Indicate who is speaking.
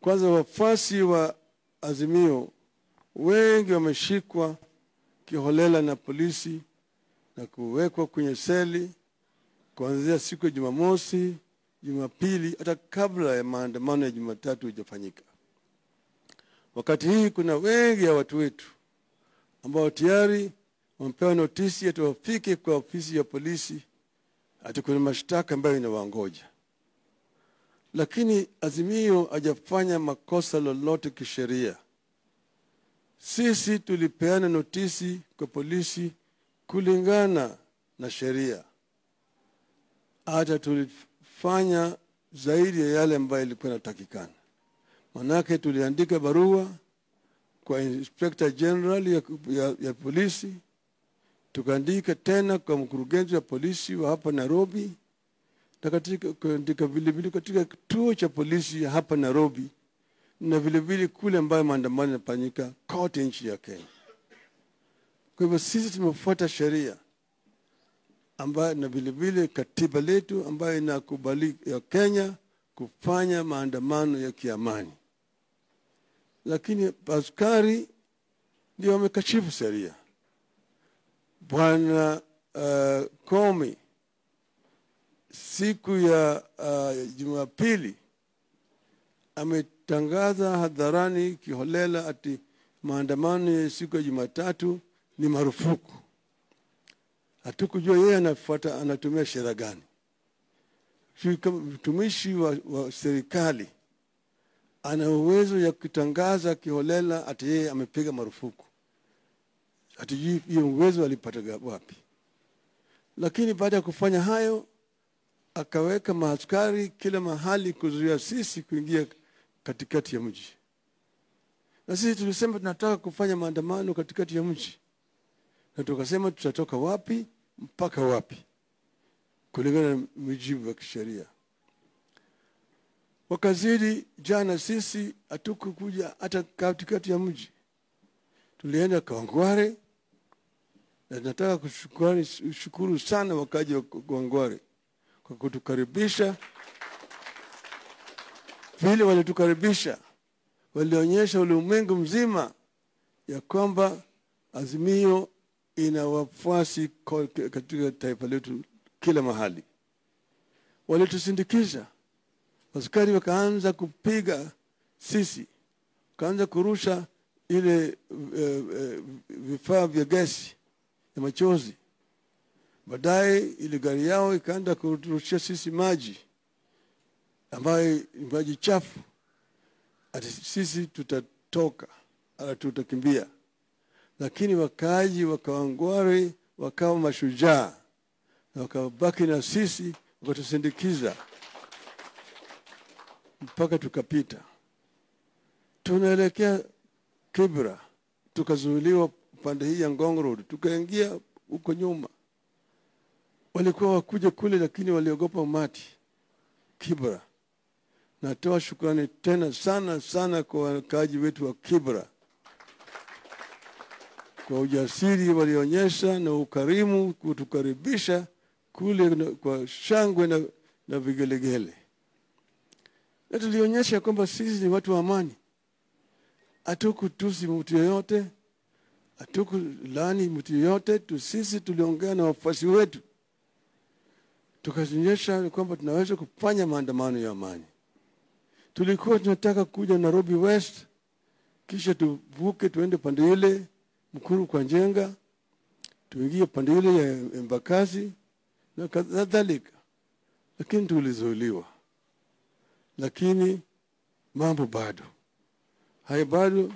Speaker 1: Kwanza, wafuasi wa Azimio wengi wameshikwa kiholela na polisi na kuwekwa kwenye seli kuanzia siku ya Jumamosi, Jumapili, hata kabla ya maandamano ya Jumatatu hujafanyika. Wakati hii kuna wengi ya watu wetu ambao tayari wamepewa notisi ati wafike kwa ofisi ya polisi, ati kuna mashtaka ambayo inawangoja. Lakini Azimio hajafanya makosa lolote kisheria. Sisi tulipeana notisi kwa polisi kulingana na sheria. Hata tulifanya zaidi ya yale ambayo ilikuwa inatakikana. Manake tuliandika barua kwa Inspector General ya polisi, tukaandika tena kwa mkurugenzi wa polisi wa hapa Nairobi, na katika kuandika vile vile katika kituo cha polisi hapa Nairobi, na vile vile kule ambayo maandamano yanafanyika kote nchi ya Kenya. Kwa hivyo sisi tumefuata sheria ambayo na vile vile katiba letu ambayo inakubali ya Kenya kufanya maandamano ya kiamani. Lakini askari ndio wamekashifu sheria. Bwana Koome siku ya Jumapili ametangaza hadharani kiholela ati maandamano ya siku ya Jumatatu ni marufuku. Hatukujua yeye anatumia sheria gani. Kama mtumishi wa serikali ana uwezo ya kutangaza kiholela ati yeye amepiga marufuku. Hatujui hiyo uwezo alipata wapi. Lakini baada ya kufanya hayo akaweka maaskari kila mahali kuzuia sisi kuingia katikati ya mji. Na sisi tulisema tunataka kufanya maandamano katikati ya mji. Na tukasema tutatoka wapi mpaka wapi kulingana na mujibu wa kisheria. Wakazidi jana, sisi hatukukuja hata katikati ya mji. Tulienda Kawangware, na nataka kushukuru sana wakaji wa Kawangware kwa kutukaribisha. Vile walitukaribisha, walionyesha ulimwengu mzima ya kwamba Azimio ina wafuasi katika taifa letu kila mahali. Walitusindikiza. Askari wakaanza kupiga sisi, wakaanza kurusha ile vifaa vya gesi ya machozi. Baadaye ile gari yao ikaanza kurushia sisi maji ambayo ni maji chafu. Ati sisi tutatoka, ala tutakimbia. Lakini wakaaji wa Kawangware wakawa mashujaa na wakabaki na sisi, wakatusindikiza mpaka tukapita. Tunaelekea Kibra, tukazuiliwa pande hii ya Ngong Road, tukaingia huko nyuma. Walikuwa wakuja kule lakini waliogopa umati. Kibra. Natoa shukrani tena sana sana kwa wakaaji wetu wa Kibra kwa ujasiri walionyesha na ukarimu kutukaribisha kule kwa shangwe na vigelegele. Na tulionyesha kwamba sisi ni watu wa amani. Hatukutusi mtu yeyote, hatukulani mtu yeyote, sisi tuliongea na wafuasi wetu. Tukaonyesha kwamba tunaweza kufanya maandamano ya amani. Tulikuwa tunataka kuja Nairobi West, kisha tuvuke tuende pande ile Mkuru kwa Njenga, tuingie pande ile ya Embakasi na kadhalika. Lakini tulizuiliwa. Lakini mambo bado. Haya bado.